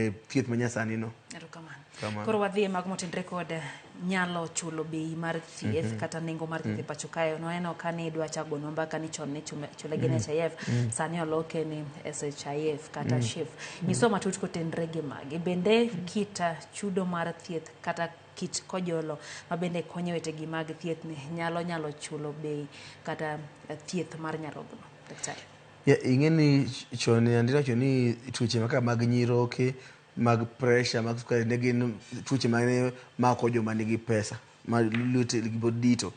ne thieth manyasani no. Erokamano. Kamano. Koro wadhi e mago motenre kod nyalo chulo bei mar thieth kata nengo mar thieth e pacho kae. Nwaneno ka ni idwa chako gonwa mbaka ni chon ne chule gi NHIF, sani oloke ni SHIF kata SHIF. Nyiswa matut kotenre gi magi. Bende kit chudo mar thieth kata kit kojolo ma bende konyo wetegi mag thieth ni nyalo chulo bei kata thieth mar nyarogno. Daktari. Yeah, ing'e ni chon andina wacho ni tuoche kaka mag nyiroke, mag pressure, mag sukari ne gin tuoche mane mako joma nigi pesa ma lwete gi pod dito.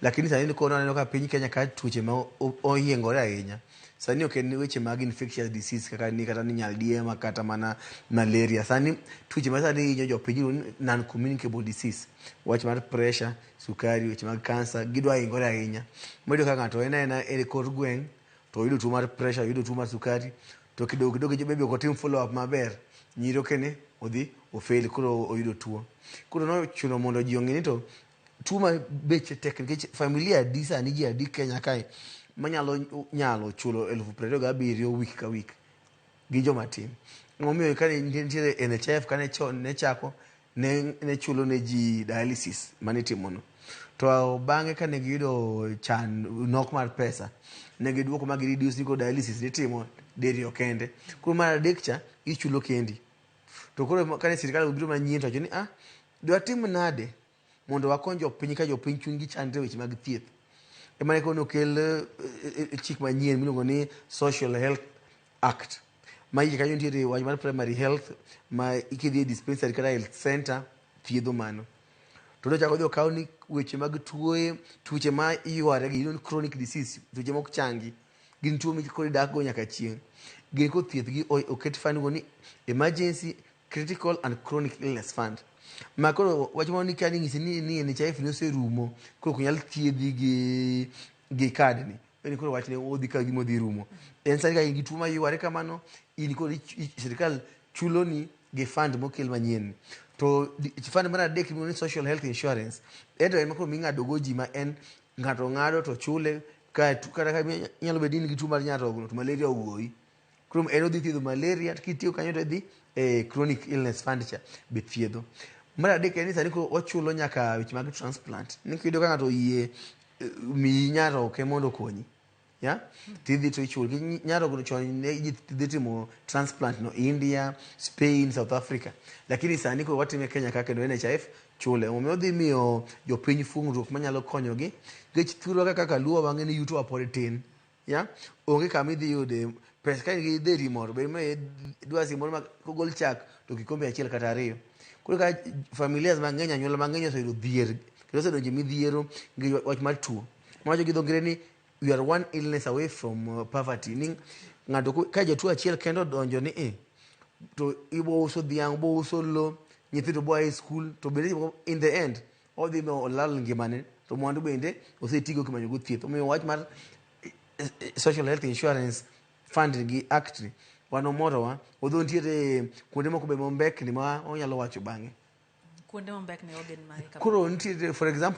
Lakini sani koro aneno ka piny Kenya ka tuoche ma oyiengore ahinya. Sani ok en weche mag infectious disease kaka ni kata ni nyaldiema kata mana malaria. Sani tuoche ma sani hinyo jopiny iluongo ni non communicable disease. Wach mar pressure, sukari, weche mag cancer gidwa hingore ahinya. Mayudo ka ng'ato en aena e kor gweng' to oyudo tuo mar pressure, oyudo tuo mar sukari to kidogo kidogo maybe ok otim follow up maber, nyirokene odhi ofail koro oyudo tuo. Koro nochuno mondo ji ong'e ni to tuo ma beche tek nikech familia adi sani ji adi Kenya kae manyalo nyalo chulo 27,000 week ka week gi joma tin. Emomiyo kane nitiere NHIF kane chon ne chako ne chulo ne ji dialysis mane itimono. To bang'e kane giyudo chan nok mar pesa, ne giduoko ma gi reduce ni koro dialysis nitimo diriyo kende. Koro mar adek cha ichulo kendi. To koro kane sirikal obiro manyien to wacho ni ah, dwatim nade mondo wakony jopiny ka jopiny chunygi chandre weche mag thieth. Ema ne koro nokel chik manyien miluongo ni Social Health Act. Ma iye kanyo nitiere wach mar primary health ma kidhi e dispensary kata health center thiedho mano. To nochako odhi okaw ni weche mag tuoye, tuoche ma yware gi ni chronic disease, tuoche mok changi. Gin tuo ma koro idak go nyaka chieng'. Gin koro thieth gi oket fund go ni emergency critical and chronic illness fund. Ma koro wach moro ni ka ni ng'isi ni NHIF ni oserumo, koro ok nyal thiedhi gi card ni. En koro wachne odhi ka gima odhi rumo. En sani ka in gi tuo mayware kamano, in koro sirikal chuloni gi fund mokel manyien. To fund mar adek iluongo ni social health insurance. En to en koro ming'ado go ji ma en ng'ato ng'ado to chule ka kata ka inyalo bedo ni in gi tuo mar nyarogno to malaria ogoyi. Koro en odhi thiedho malaria to kitiyo kanyo to idhi e chronic illness fund cha be thiedho. Mar adek en ni sani koro wachulo nyaka weche mag transplant. Ni kiyudo ka ng'ato oyie miyi nyaroke mondo okonyi. Ya? Tidhi to ichulo. Nyarogno chon ne ji dhi timo transplant no India, Spain, South Africa. Lakini sani koro watime Kenya ka kendo NHIF chule. Omiyo odhi miyo jopiny fungruok manyalo konyogi. Nikech thurwa kaka Luo wang'e ni yuto wa pod tin. Ya? Onge kama idhi yude pesa ka in gi dheri moro be ma dwasi moro ma kogol chak to kikombe achiel kata ariyo. Koro ka familias mang'eny anyuola mang'eny oseyudo dhier kendo osedonjo e midhiero gi wach mar tuo. Mawacho gi dho ngere ni we are one illness away from poverty. Ni ng'ato ka jatuo achiel kende odonjo ni e to ibo uso dhiang', ibo uso lo, nyithindo bo a e school to bende in the end odhi ma olal ngimane to mwandu bende osetigo kimanyo go thieth. Omiyo wach mar social health insurance fund gi act ni wan omorowa odho nitiere kuonde moko be mombekni ma wanyalo wacho bang'e. Kuonde mombekni go gin mage? Koro nitiere for example